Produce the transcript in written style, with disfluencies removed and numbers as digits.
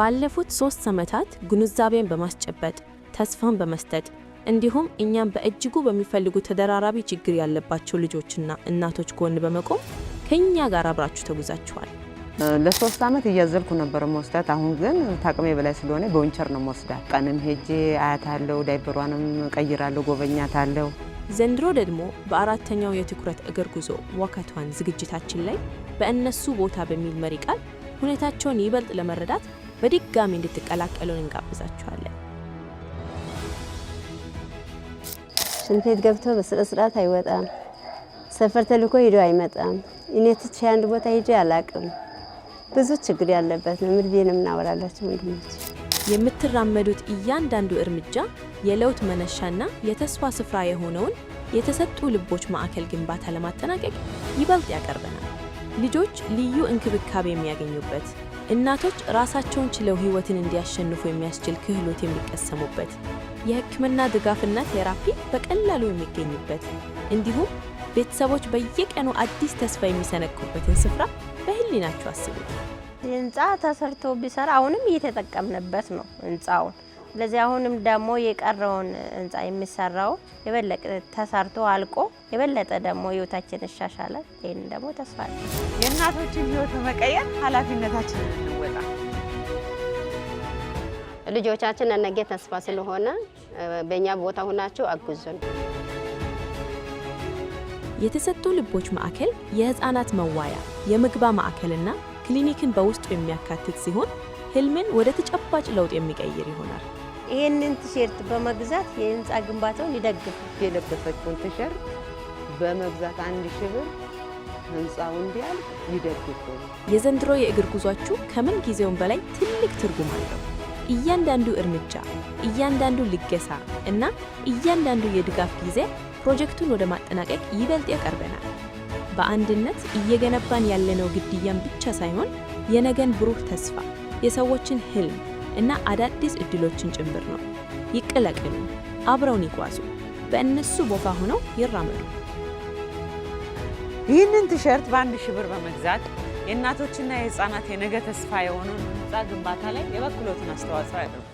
ባለፉት 3 ዓመታት ግንዛቤን በማስጨበጥ፣ ተስፋን በመስጠት እንዲሁም እኛም በእጅጉ በሚፈልጉ ተደራራቢ ችግር ያለባቸው ልጆችና እናቶች ጎን በመቆም ከእኛ ጋር አብራችሁ ተጉዛችኋል። ለ3 ዓመት እያዘልኩ ነበር መወስዳት። አሁን ግን ታቅሜ በላይ ስለሆነ በዊንቸር ነው መወስዳት። ቀንም ሄጄ አያታለሁ፣ ዳይፐሯንም ቀይራለሁ፣ ጎበኛታለሁ። ዘንድሮ ደግሞ በአራተኛው የትኩረት እግር ጉዞ walkathon ዝግጅታችን ላይ በእነሱ ቦታ በሚል መሪ ቃል ሁኔታቸውን ይበልጥ ለመረዳት በድጋሚ እንድትቀላቀሉን እንጋብዛችኋለን። ሽንት ቤት ገብቶ በስነ ስርዓት አይወጣም። ሰፈር ተልኮ ሄዶ አይመጣም። እኔ ትቼ አንድ ቦታ ሄጄ አላቅም። ብዙ ችግር ያለበት ነው። ምን ብዬ ነው የምናወራላቸው ወንድሞች? የምትራመዱት እያንዳንዱ እርምጃ የለውጥ መነሻና የተስፋ ስፍራ የሆነውን የተሰጡ ልቦች ማዕከል ግንባታ ለማጠናቀቅ ይበልጥ ያቀርበናል። ልጆች ልዩ እንክብካቤ የሚያገኙበት፣ እናቶች ራሳቸውን ችለው ሕይወትን እንዲያሸንፉ የሚያስችል ክህሎት የሚቀሰሙበት፣ የሕክምና ድጋፍና ቴራፒ በቀላሉ የሚገኝበት እንዲሁም ቤተሰቦች በየቀኑ አዲስ ተስፋ የሚሰነቁበትን ስፍራ በህሊናችሁ አስቡት። ህንፃ ተሰርቶ ቢሰራ አሁንም እየተጠቀምንበት ነው ህንፃውን። ስለዚህ አሁንም ደግሞ የቀረውን ህንፃ የሚሰራው የበለጠ ተሰርቶ አልቆ የበለጠ ደግሞ ህይወታችን ይሻሻላል። ይህን ደግሞ ተስፋ አለ። የእናቶችን ህይወት በመቀየር ኃላፊነታችንን እንወጣ። ልጆቻችን ነገ ተስፋ ስለሆነ በእኛ ቦታ ሁናችሁ አግዙን። የተሰጡ ልቦች ማዕከል የህፃናት መዋያ፣ የምገባ ማዕከልና ክሊኒክን በውስጡ የሚያካትት ሲሆን ህልምን ወደ ተጨባጭ ለውጥ የሚቀይር ይሆናል። ይህንን ቲሸርት በመግዛት የህንፃ ግንባታውን ይደግፉ። የለበሰችውን ቲሸርት በመግዛት 1,000 ብር ህንፃው እንዲያልቅ ይደግፉ። የዘንድሮ የእግር ጉዟችሁ ከምን ጊዜውም በላይ ትልቅ ትርጉም አለው። እያንዳንዱ እርምጃ፣ እያንዳንዱ ልገሳ እና እያንዳንዱ የድጋፍ ጊዜ ፕሮጀክቱን ወደ ማጠናቀቅ ይበልጥ ያቀርበናል። በአንድነት እየገነባን ያለነው ግድያን ብቻ ሳይሆን የነገን ብሩህ ተስፋ፣ የሰዎችን ህልም እና አዳዲስ እድሎችን ጭምር ነው። ይቀላቀሉ፣ አብረውን ይጓዙ፣ በእነሱ ቦታ ሆነው ይራመዱ። ይህንን ቲሸርት በ1,000 ብር በመግዛት የእናቶችና የህፃናት የነገ ተስፋ የሆነውን ህንፃ ግንባታ ላይ የበኩሎትን አስተዋጽኦ ያድርጉ።